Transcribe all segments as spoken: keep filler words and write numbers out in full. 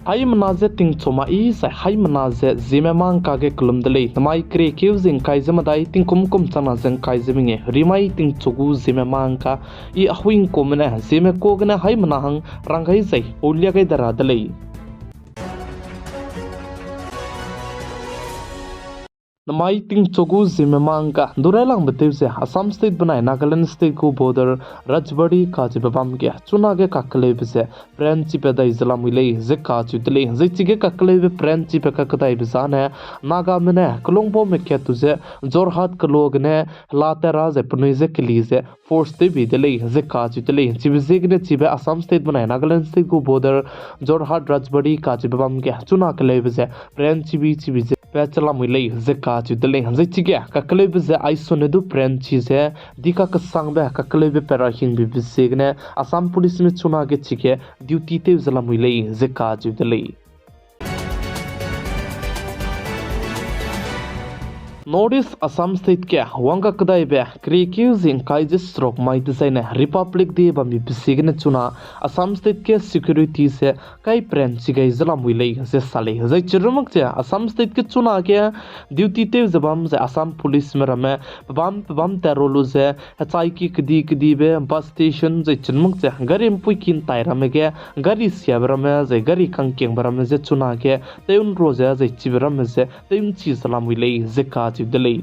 Haimena ze tingchu ma i zai haimena ze Zeme mangka ge kelum de lei. Namai keriekeu ze ngkai ze medai tingkum kum changna ze ngkai ze mengeu rimai tingchu gu Zeme mangka i ahui ngkume ne Zeme ka gene haimena hang rang gai zai paulia gai de ra de lei. Namai tingchu gu Zeme mangka du railangbe tew ze Assam State benai Nagaland State gu border Rajbari kacheube bam ge chunage kakeleube ze pranchibe dai ze lamui lei ze kacheu de lei. Zai chige kakeleube pranchibe kakedaibe zane Nagame ne kelungbaume kat tu ze Jorhat keloa gene hela tat ra zai penui ze keli ze force tewbi de lei ze kacheu de lei. Chibe ziegene chibe Assam State benai Nagaland State gu border Jorhat Rajbari kacheube bam ge chuna keleube ze pranchibi chibi ze pat che lamui lei ze kacheu de lei. Zai chige kakeleube ze aisone du pranchi ze di kakesangbe kakeleube pat ra hingbibe ziegene Assam Policeme chunage chige duty tew ze lamui lei ze kacheu de lei. North East Assam State ge wangga kedaibe keriekeu ze ngkai ze seruk mai dezaine Republic Day bambibe ziegene chuna Assam State ge security ze kai pranchi gai ze lamui lei ze sa lei. Zai chirumak ze Assam State ge chunage duty tew ze bam zai Assam Policeme ramme pebâm pebâm tat ru lu ze hechaiki kedi kedibe bus station zai chirumak ze gari mpuiki ntai ramme ge gari siabe ramme zai gari kangkiangbe ramme ze chunage tew nrua ze zai chibe ramme ze tew nchi ze lamui lei ze kacheu de lei.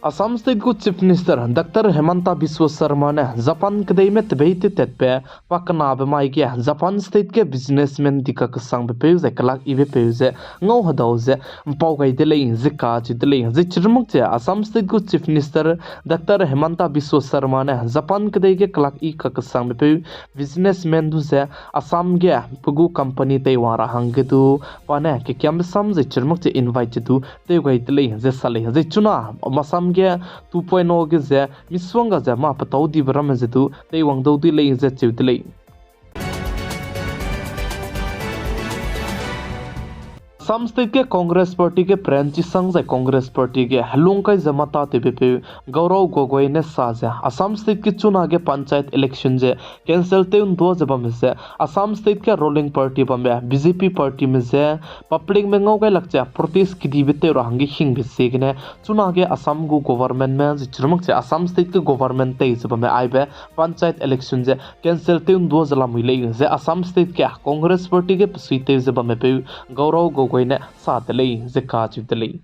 Assam State gu Chief Minister Doctor Himanta Biswa Sarma ne Japan kedeime tebei tew tatbe pakenabe mai ge Japan State ge businessman di kakesangbe peu zai kelak ibe peu ze ngau hedau ze mpau gai de lei ze kacheu de lei. Zai chirumak ze Assam State gu Chief Minister Doctor Himanta Biswa Sarma ne Japan kedei ge kelak i kakesangbe peu businessman du ze Assam ge pe gu company teiwang ra hangge du pa ne kekiambe sam zai chirumak ze invite ze du tew gai de lei ze sa lei. Zai chuna Assam ge two point o ge ze misuangga ze mâ petau dibe ramme ze du teiwang dau di lei ze cheu de lei. Assam State ge Congress Party ge pranchi sang zai Congress Party ge helung kai ze mata tewbe peu Gaurav Gogoi ne sa ze Assam State ge chunage panchayat election ze cancel tew ndua ze bamme ze Assam State ge ruling party bambe B J P partyme ze publicme ngau gailak ze protest kedibe tew ra hangge hingbe ziegene chunage Assam gu governmentme zai chirumak ze Assam State ge government tei ze bamme aibe panchayat election ze cancel tew ndua ze lamui lei ze Assam State ge Congress Party ge pesui tew ze bamme peu Gaurav Gogoi ne sa de lei ze kacheu de lei.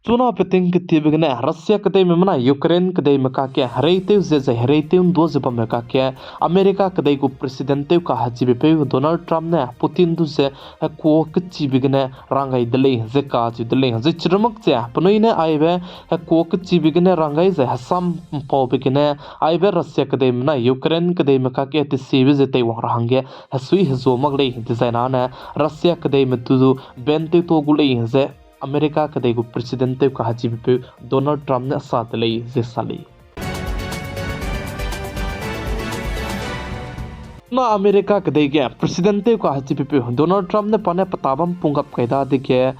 Chuna peting ketibe gene Russia kedeime benai Ukraine kedeime kakge hereitew ze zai hereitew ndua ze bamme kakge America kedei gu president tew kahechibe peu Donald Trump ne Putin du ze hekuâ kechibe gene rang gai de lei ze kacheu de lei. Zai chirumak ze penui ne aibe hekuâ kechibe gene rang gai zai hesam mpaube gene aibe Russia kedeime benai Ukraine kedeime kakge tesiebe ze teiwang ra hangge hesui hezua mak lei dezai nane Russia kedeime du du ban tewta gu lei ze America kedei gu president tew kahechibe peu Donald Trump ne sa de lei ze sa lei. Na America kedei ge president tew kahechibe peu Donald Trump ne pa ne peta bam pung gap kai dadege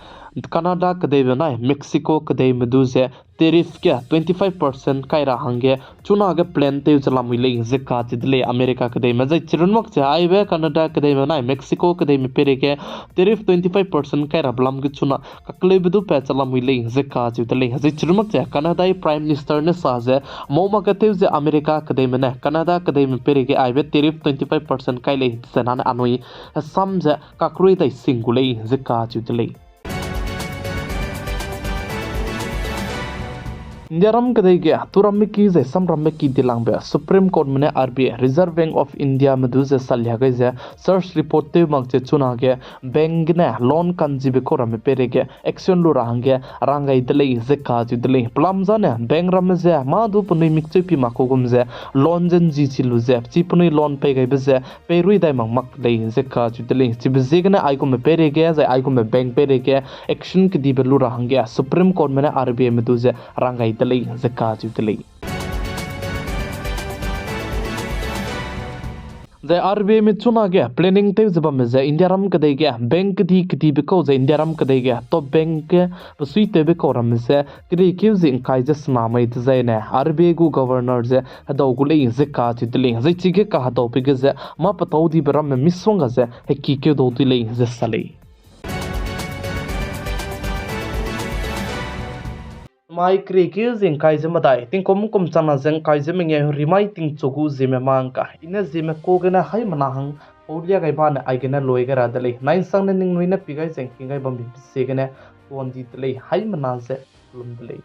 Canada kedeime benai Mexico kedeime du ze tariff ge twenty five percent kai ra hangge chunage plan tew ze lamui lei ze kacheu de lei America kedeime. Zai chirumak ze aibe Canada kedeime benai Mexico kedeime peireige tariff twenty five percent kai rabe lam ge chuna kakeleube du pat ze lamui lei ze kacheu de lei. Zai chirumak ze Canada Prime Minister ne sa ze mau mak ge tew ze America kedeime ne Canada kedeime peireige aibe tariff twenty five percent kai lei dezai nane anui hesam ze kakrui dai sing gu lei ze kacheu de lei. Indiaram kedei ge turamme ki zai samramme ki dilangbe Supreme Courtme ne R B I, Reserve Bank of Indiame du ze salia gai ze search report tew mak ze chunage bank gene loan kanjibe kau ramme peireige action lu ra hangge rang gai de lei ze kacheu de lei. Pelam zane bank ramme ze mâ du penui mikcheu pi mak kau gum ze loan ze nji chi lu ze chi penui loan pei gaibe ze peirui dai mak mak lei ze kacheu de lei. Chibe ziegene aigumbe peireige zai aigumbe bank peireige action kedibe lu ra hangge Supreme Courtme ne R B Ime du ze rang gai de lei ze kacheu de lei. Zai R B I me chunage planning tew ze bamme ze Indiaram kedei ge bank kedi kedibe kau ze Indiaram kedei ge top bank ge besuitewbe kau ramme ze kedeikeu zie ngkai ze sena mei dezaine R B I gu governor ze hedau gu lei ze kacheu de lei. Zai chige kahedaube ge ze mâ petau dibe ramme misongga ze hekikeu dau de lei ze sa lei. Mai kedeikeu zie ngkai ze medai, tingkum kum changna ze ngkai ze mengeu rimai tingchu gu Zeme mangka, i ne Zeme ka gene haimena hang paulia gai bane aigene lui gai ra de lei. Nai'nsangne ningnui ne pi gai ze ngking gai bambe ziegene tuan di de lei, haimena ze lum de lei.